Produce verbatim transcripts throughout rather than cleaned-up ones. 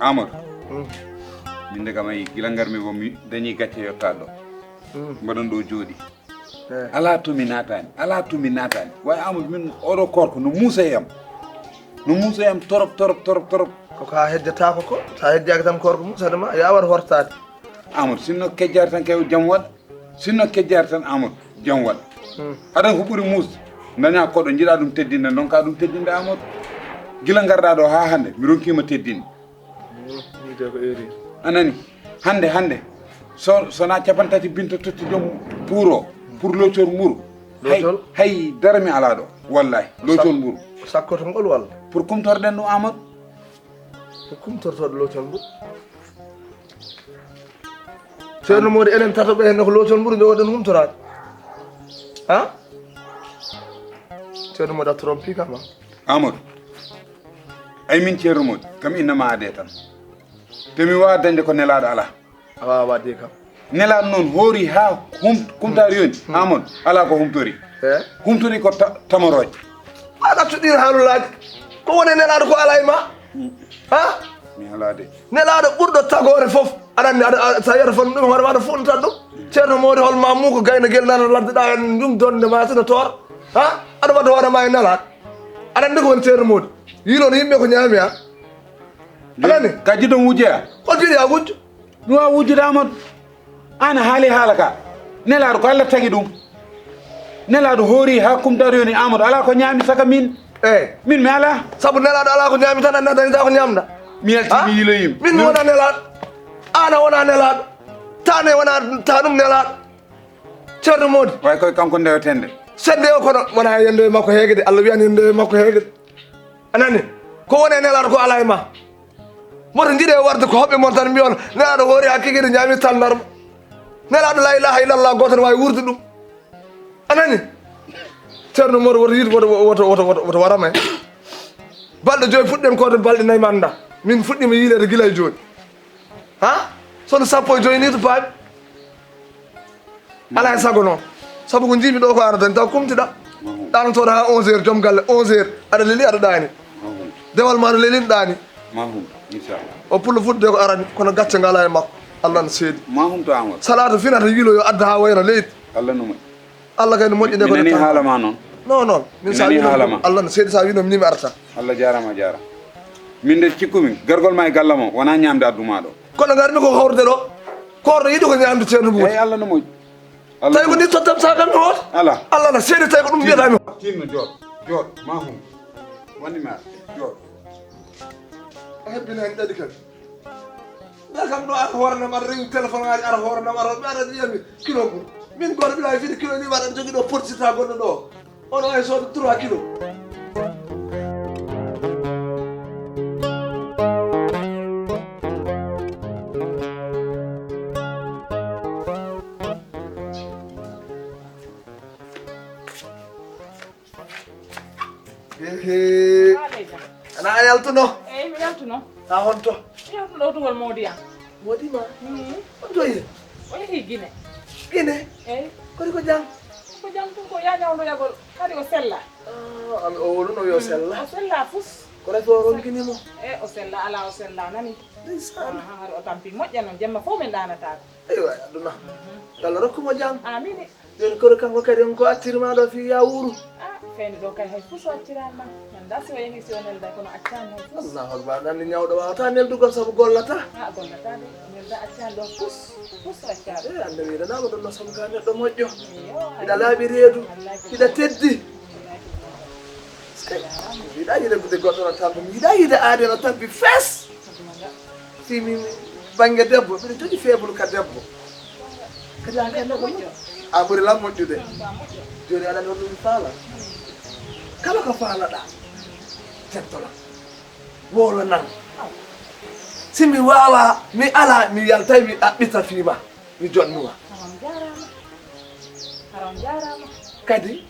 Amadou. Mm. Min de kam ay gila ngarmi ko mi dañi gacce yottaade ɗo. Mm. Mbaɗon ɗo jooɗi. Eh. Alaa to mi naataani, alaa to mi naataani. Way Amadou, min oɗo korko no muusa e am. No muusa e am torop, torop, torop, torop. Ko ka hejjataako ko, sa hejjaaki tan korko muusa de ma, ya war hortaade. Amadou, sinno kejjaare tan kay jam waɗa. Sinno kejjaare tan Amadou, jam waɗa. Hmm. Aɗa ko ɓuri muusde. Daña koɗo jiɗa ɗum teddinde, ndonka ɗum teddinde Amadou. Gila ngarɗa ɗo haa hannde, mi ronkima teddinde. Hmm, mi de ko erreur. A nani? Hannde, hannde. So, so na capan tati binta totti joom pour o, pour locor mburu. Hay, locor? Hay dara mi alaa ɗo. Wallahi, locor mburu. Sakkoto ngol walla? Pour kumtorɗen ɗum Amadou. Ko kumtortoɗo locor mburu. Ceerno Mody, enen tato ɓe heen ko loocol mburu njogoɗen humtoraade. Ha? Ceerno Mody, a trompi kam, a. Amadou. Ay min Ceerno Mody, kam innama ade tan. Te mi waawa dañde ko nelaaɗo alaa. A waawaa waɗde kam. Nelaaɗo noon hoori haa hum-, kumtaari yoni. Hmm. Amadou, alaa ko humtori. Eh? Humtori ko ta-, tamarooje. A ɗaccuɗiino haalulaaji. Ko woni nelaaɗo ko alaa e ma? Hmm. Ha? Mi alaa de. Nelaaɗo ɓurɗo tagoore fof. Aɗa anndi, aɗa, aɗa, so a wiyata fotde ɗum, hoore ma aɗa fuɗnata ɗum. Ceerno Mody, hol ma mu ko gayno gel nana ladde ɗa en ɗum donde ma sino toor. Ha? Aɗa waɗa hoore ma e nelaaɗo. Aɗa anndi ko woni Ceerno Mody. Yii noon yimɓe ko ñaami, ha? Alaa ni? Ka jiɗon wujje, ha? Hol jiɗi ha wujju? Mi waawa wujjude Amadou. Aan a haali haala ka. Nelaaɗo ko Allah tagi ɗum. Nelaaɗo hoori haa kumtari yoni Amadou. Alaa ko ñaami saka min. Eh. Min mi alaa. Sabu nelaaɗo alaa ko ñaami tan, a dañata ko ñaamda. Mi yalti, ha? Mi yiloyiima. Min mi wona nelaaɗo. Aan a wona nelaaɗo. Taane wona ta ɗum nelaaɗo. Ceerno Mody. Way koye kanko ndeweten de. Sennde o kono wona yende e makko heege de. Allah wiyani yende e makko heege de. A nani? Ko woni e nelaaɗo ko alaa e ma. Moto njiɗe warde ko hoɓɓe mon tan mbiyon nelaaɗo hoori haa kikiiɗe ñaami tandarma. Nelaaɗo la ilaha illallah gooto ne waawi wuurde ɗum. A nani? Ceerno Mody woto yiɗ, woto, woto, woto, woto, woto warama en. Balɗe joyi puɗɗen ko ɗo balɗe nayi mi annda. Min fuɗɗiima yiileede gila e jooni. Ha? Sono sappo e joyi ni to paaɗi. Alaa e sago noon. Sabu ko njiimi ɗo ko ara dañi taw kumtiɗa. Ɗaanotoɗa haa onze heures, joom galle, onze heures, aɗa leli, aɗa ɗaani. Dewal ma no leli, ɗaani. Ma hum, inchallah. O pullo fuɗde ko arani, kono gacce ngalaa e makko. Allah no seedi. Ma hum to Amadou. Salaatu finata yiilo yo adda haa wayna leydi. Allah no moƴƴi. Allah kay no moƴƴi de ko nani haala ma noon. Non, non. Min sa wino haala ma. Allah no seedi sa wino mi ni mi arata. Allah jaarama, a jaarama. Min de cikkumi, gargol ma e galle mo, wona ñaamde addu ma ɗo. Kono ngarmi ko hawrude ɗo. Korɗo yiɗi ko ñaamde Ceerno Mody. Eyi, Allah no moƴƴi. Allah tawi ko no ni tottam sa kam mi hoota. Ala. Allah na seedi tawi ko ɗum mbiyata mi. Tinno jooɗo, jooɗo, ma hum. Woni ma, jooɗo. A hebbina hen ɗaɗi kadi. Nda kam ɗo ara hoore nam aɗa rewi téléphone ngaji ara hoore nam aɗa ɓe aɗa wiyami kilo mburu. Min goto mbiɗa e fiɗi kilo ni waɗa jogi ɗo potisita gonɗo ɗo. Ono ay sooda trois kilo. Ehe. Ana a yaltuno? Eyi, mi yaltuno. A honto? Mi yaltuno ɗo tugol Mody am. Mody ma? Mm. Honto yehi? O yehi Gine. Gine? Eyi. Kodi ko jam? Ko jam tun ko ya ñawdoyagol. Kadi o sella. Ah, ami o woluno yo sella. O sella fus. Ko rafi o ronkini mo? E o sella ala o sella nani. Ndeysaan. Aha, hari o tampi moƴƴa noon jemma fof min ɗaanataako. Eywa aduna. Yo Allah rokku mo jam. Amini. Nden kono kanko kadi on ko accirma ɗo fii yawuru. Ah, feeni ɗo kay hay fus o acciraama. Nanda si o yehi si o nelday kono accaani hay fus. Allahu akbar, ɗan ni ñawɗo waawata neldugol sabu gollata. Ah, gollata de. Nelda accaani ɗo fus, fus o accaani. Eh, ande wiɗanaama ɗon no sabu ka neɗɗo moƴƴo. Iyo, hiɗa laaɓi reedu, hiɗa teddi. Hiɗa yiɗa gude goɗɗo no tampi, hiɗa yiɗa aade no tampi fes. Fii min bannge debbo, mbiɗa jogii faible ka debbo. Kadi an kadi neɗɗo moƴƴo. A ɓuri lan moƴƴude. Jooni aɗa anndi honɗum mi faala. Kala ko faalaɗaa, teddolan. Wowlanan. Si mi waawaa, mi alaa, mi yaltay, mi ɗaɓɓita fii ma. Mi jonnuma. Haram jaaraama. Haram jaaraama. Kadi,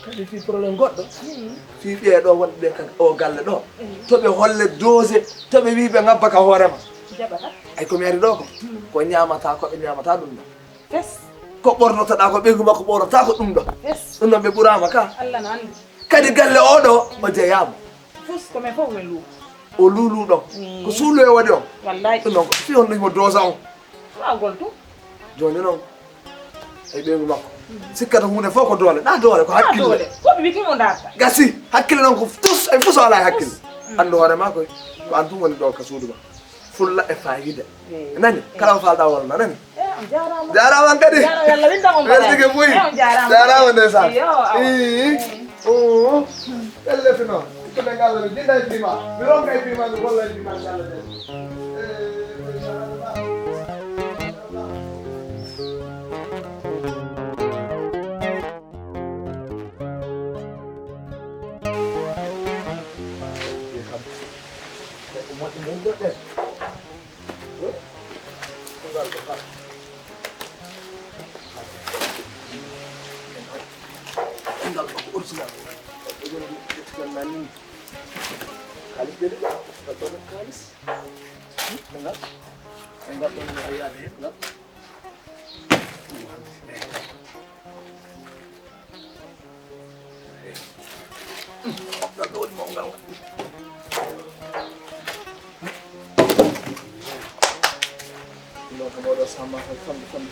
kadi fii problème goɗɗo. Hmm. Fii ɓee ɗo wonɓe ɓe ka o galle ɗo. Hmm. To ɓe holle dose, to ɓe wii ɓe ngabba ka hoore ma. Jaɓata. Ay ko mi ari ɗo ko. Hmm. Ko ñaamata ko ɓe ñaamata ɗum ɗo. Fes. Ko ɓornotoɗa ko ɓeygu makko ɓornota ko ɗum ɗo. Fes. Ɗum ɗon ɓe ɓuraama ka. Allah no anndi. Kadi galle o ɗo o jeyaama. Fus ko men fof men luuɓi. O luulu ɗon. Mm. Ko suulu e waɗi on. Wallaay. Ɗum noon, ko fii on ɗum mo doosa on. Waawgol tun. Jooni noon, e ɓeyngu makko. Sikkata huunde fof ko doole. Ɗa doole, ko hakkille. Ɗa doole. Fof ɓe wi'ti mo darta. Gasi, hakkille noon ko tus, ay fus alaa e hakkille. Mm. Anndu hoore maa koy, ko an tun woni ɗo ka suudu ma. Fulla e faayiida. Eh. Nani? Eh. Kala ko faalɗaa wonana, nani? Eh, on jaaraama. Jaaraama kadi. Jaaraama, Yalla winndam on. Merci beaucoup. Eh, on jaaraama. Jaaraama ndeysaan. Iyo, awa. Ii. Eh. Oo. Pelle fino. Ko ɓe ngalla mi jinda e pima. Mi ronka e pima, mi golla e pima, inchallah. Eh, inchallah. Ngal ɗo ko original. Ngal ɗo ko original. Kaalis de, ngal ɗo ko kaalis. Ngal. Ngal ɗo no a yiyaade heen ngal. Ngal ɗo woni mawngal ngal. Ɗum ɗo ko mawɗo Samba Faye famɗi famɗi.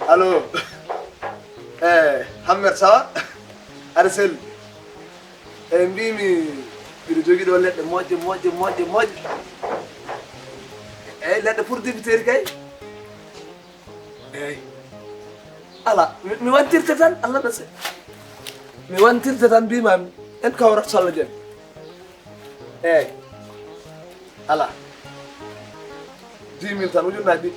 Allo. Eh, Hammet, ça va? Aɗa selli? Eyi, mbiimi mbiɗo jogii ɗo leɗɗe moƴƴe, moƴƴe, moƴƴe, moƴƴe. Eyi, leɗɗe pour débuteurs kay. Eyi. Alaa, mi, mi wantirte tan, Allah na se-, mi wantirte tan, mbiimaami, en kawrat so Allah jaɓi. Eyi. Alaa. Dix mille tan, ujunnaaji ɗiɗi.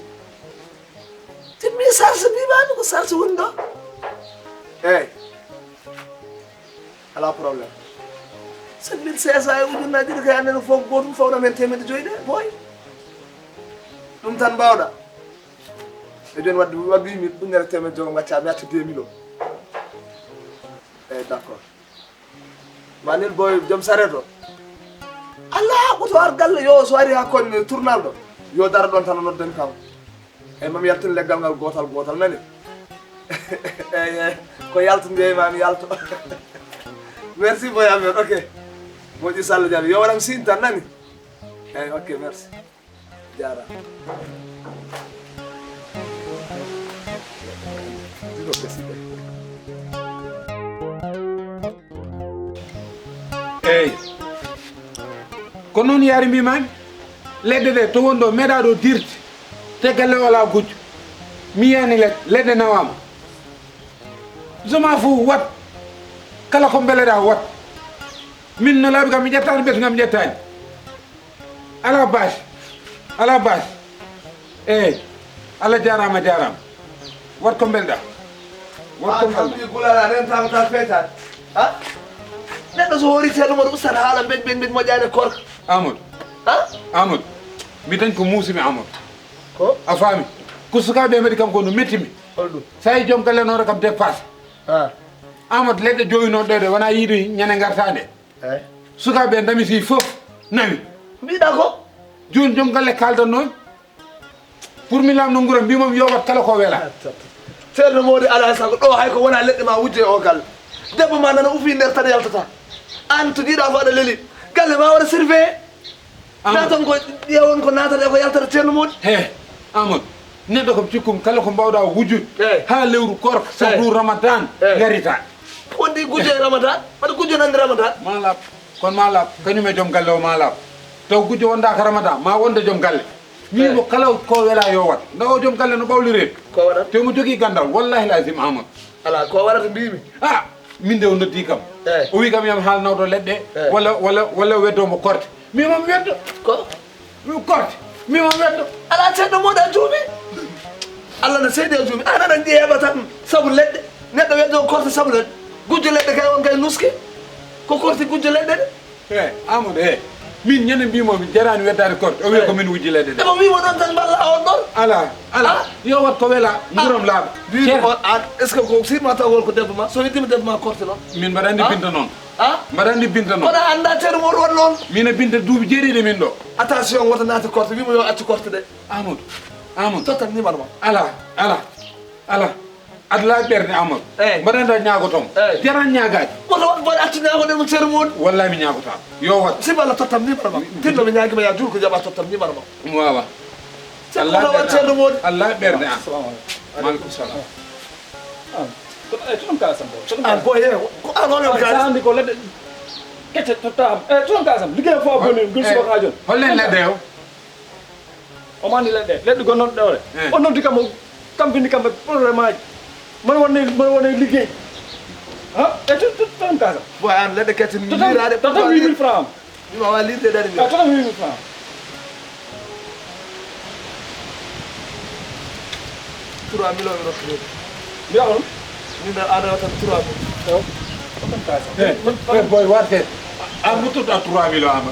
Timmi charge, mbiimaami ko charge woni ɗo. Eyi. Alaa problème. Sept mille cinq cents e ujunnaaji ɗiɗi kay, annene fof gootum fawna men teemedde joyi ɗe, boy. Ɗum tan mbaawɗa. E jooni wadde, wadde huit mille, ujunere teemedde joom ngacca, mi acca deux mille o. Eyi, d'accord. Manil boy, joom sareet o. Alaa, ɓoto ar galle, yo, so ari haa kon tournal ɗo, yo daro ɗon tan o nodden kam. Eyi, mami yaltin leggal ngal gootal gootal, nani? Eyi, eyi, ko yaltu njeyi ma mi yalto. Merci boy amen, ok. Moƴƴi Sall Diallo, yo waɗam signe tan, nani? Eyi, ok, merci. Jaaraama. Eyi. Ko noon yaari mbiimaami. Leɗɗe ɗe to won ɗo meeɗaa ɗo dirde. Te galle o alaa gujjo. Mi yiyaani leɗɗe. Leɗɗe nawaama. Zoma fof wat. Kala ko mbeleɗaa wat. Min no laaɓi kam mi ƴettaani, ɓesngu am ƴettaani. Alaa baasi. Alaa baasi. Eey. Allah jaaraama, jaaraama. Wat ko mbelɗaa. Wat ko mbelɗaa. Gulala rentaama tan feetaani. Ha? Neɗɗo so hoori seeɗa mo ustata haala mbej, mbej, mbej moƴƴaani e koorka. Amadou. Ha? Amadou. Mi dañ ko muusimi Amadou. Ko? A faami? Ko sukaaɓe mbaɗi kam ko no metti mi. Holɗum? So a yii joom galle noon kam dépasse. Ha. Amadou, leɗɗe jowi noon ɗe, ɗe wonaa yiide ñande ngartaa nde. Eey. Sukaaɓe ndamiti fof, nawi. Mbiɗa ko? Jooni joom galle kaaldan noon. Pour mi laamno nguura, mbimam yo wat kala ko welaa. Ceerno Moodi, alaa e sago, ɗo hay ko wonaa leɗɗe ma wujje o galle. Debbo ma nana ufi nder tan yaltata. Aan to jiiɗa fof aɗa leli. Galle ma waɗa surveillé. Amadou. Naatan ko ƴeewon ko naatata e ko yaltata Ceerno Moodi. He, Amadou, neɗɗo kam cikkum kala ko mbaawɗaa wujjude. Eey. Haa lewru koorka, eey, sabu Ramadan, eey, ngarita. Ko wonde gujjo e Ramadan? Mbaɗa gujjo nande Ramadan? Ma laaɓ, kono ma laaɓ, kañum e joom galle o ma laaɓ. Taw gujjo wondaaka Ramadan, ma wonde joom galle. Min, eey, mo kala ko welaa yo wat. Nda o joom galle no ɓawlireede. Ko waɗat? Te mo jogii ganndal, wallahi lazim Amadou. Alaa, ko waɗata mbimi. Ah, min de o noddi kam. Eey. O wi kam yam haal nawɗo leɗɗe, eey, walla, walla, walla weddo mo korte. Mi mo mi weddo. Ko? Mi korte. Mi mo weddo. Alaa ceerno Moodi a juumi. Allah no seedi a juumi. An aɗa jeeɓa tan sabu leɗɗe. Neɗɗo weddo korte sabu leɗɗe. Gujjo leɗɗe kay on kay nuski. Ko korti gujjo leɗɗe de. He, Amadou, he. Min ñande mbimo mi jarani weddaade korte, o wiya ko min wujji leyɗe ɗe. Emo wimo noon tan mballa on ɗon. Ala, ala. Yo wat ko wela, nguuram laaɓa. Wiimi on an, est-ce que ko sirma taw won ko debbo ma? So weddima debbo ma korte noon? Min mbaɗa anndi binta noon. Mbaɗa anndi binta noon. Kono annda ceerno Modou won noon. Min e binta duuɓi jeeɗiɗi min ɗo. Attention, woto naata korte, wimo yo accu korte ɗe. Amadou, Amadou. Tottam numéro ma. Ala, ala, ala. Aɗa laaɓi ɓernde Amadou. Eey. Mbaɗa anndi a ñaagoto mo. Eey. Jaran ñaagaade. Woto wat boy accu ñaagoɗen mo ceerno Modou. Wallahi mi ñaagotaa. Yo wat. Sirma Allah tottam numéro ma. Tinno mi ñaagima ya juul ko jaɓa tottam numéro ma. Mi waawa. Ceerno Modou, wat ceerno Modou. Aɗa laaɓi ɓernde an. Assalamu aleykum. Maaleykum salam. An, ko, eh, toon ka sam boy. Toon ka. An boy, eh, ko an on. Sa andi ko leɗɗe kecce totta am. Eh, toon ka sam. Liggéey fof a boni, ngol subaka jooni. Hollen leɗɗe o? O mani leɗɗe. Leɗɗe gonnoɗe ɗewre. Eh. O noddi kam, o tampini kam e problème aji. Mboɗo wonde, mboɗo wonde liggéey. Ha? E toon, toon, toon ka sam. Boy, an leɗɗe kecce mi yiɗaade. Totta huit mille francs am. Mi wawa lirde dadi mi. A tata mi wiimi fa. Trois mille o mi rokki. Mbiya on. Min da ada tan trois mille. Ew. Ko tan kasa. Eh, eh, boy, warte. A mutu da trois mille ama.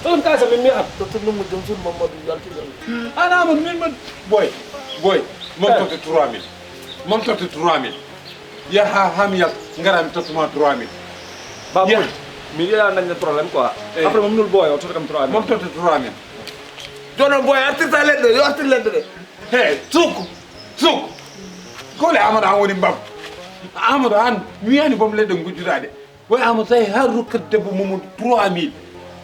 Tan kasa min mi am. To to numu jom sun Mamadou yalti. Ana mo min ma boy. Boy. Mo to trois mille. Mo to trois mille. Yaha haa mi yalta, ngara mi tottuma trois mille. Ba boy, mi yiɗa dañde problème quoi. Eh. Après moom nul boy o totta kam trois mille. Moom totta trois mille. Jono boy artirta leɗɗe, yo artir leɗɗe ɗe. He, suk, suk. Kole Amadou an woni mbam. Amadou an, mi wiyani bom leɗɗe ngujjuɗa ɗe. Boy Amadou tawi har rokkat debbo mum trois mille.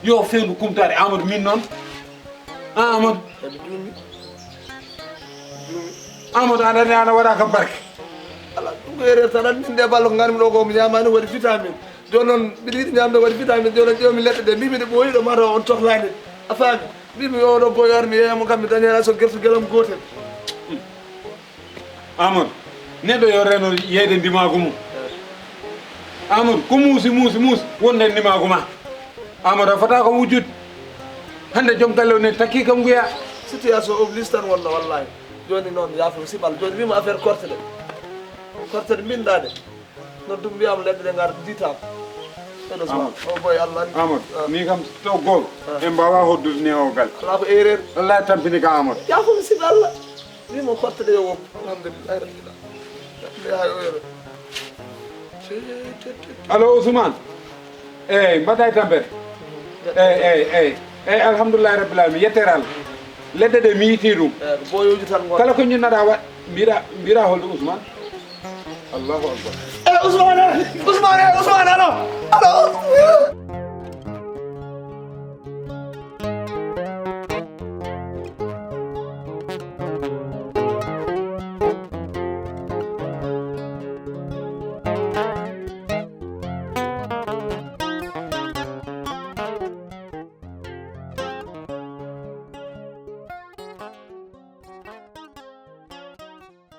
Yo fendu kumtare Amadou min noon. An Amadou. Kadi juumi. Juumi. Amadou, aɗa anndi an a waɗa kam barke. Ala, ɗum ko erreur tan. An min nde ballo ko ngarmi ɗo ko mi ñamani waɗi vitamine. Jooni noon mbiɗa yiɗi ñamde waɗi vitamine. Jooni noon ƴeewmi leɗɗe ɗe mbimi ɗe ɓooyi ɗo mataw on cohlani. A faami? Mbimi oɗo boy ar mi yeeyamo kam mi daña hay so gertugel am gootel. Amadou, neɗɗo yo reno yeeyde ndimaagu mum. Amadou, ko muusi, muusi, muusi, wonde ndimaagu ma. Amadou, a fota ko wujjude. Hannde joom galle o ne takki kam nguya. Situation oblige tan wonno wallahi. Jooni noon yaafo sibal. Jooni wiima affaire korte ɗe. Korte ɗe mbinɗa ɗe. Noddum mbiyam leɗɗe ɗe ngar dita. Heureusement. Amadou. O boy Allah. Amadou, ah, ni kam taw gol. Ah. En mbawa hoddude ne o gal. Ala ko erreur. Allah tampini ka Amadou. Yaafo sibal. Wimo korte ɗe yo woppu. Alhamdulillahi rabbil alamin. Yaha o yero. Allo Ousmane. Eyyi, mbaɗɗa e tampere? Eyyi, eyyi, eyyi. Eyyi, alhamdulillahi rabbil alamin. Yettere Allah. Leɗɗe ɗe mi yiiti ɗum. Eyyi, ko boyooji tan ngon. Kala ko ñinnaɗa wa-, mbiɗa, mbiɗa holɗo Ousmane. Allahu akbar. Eyyi, Ousmane, Ousmane, Ousmane, allo. Allo.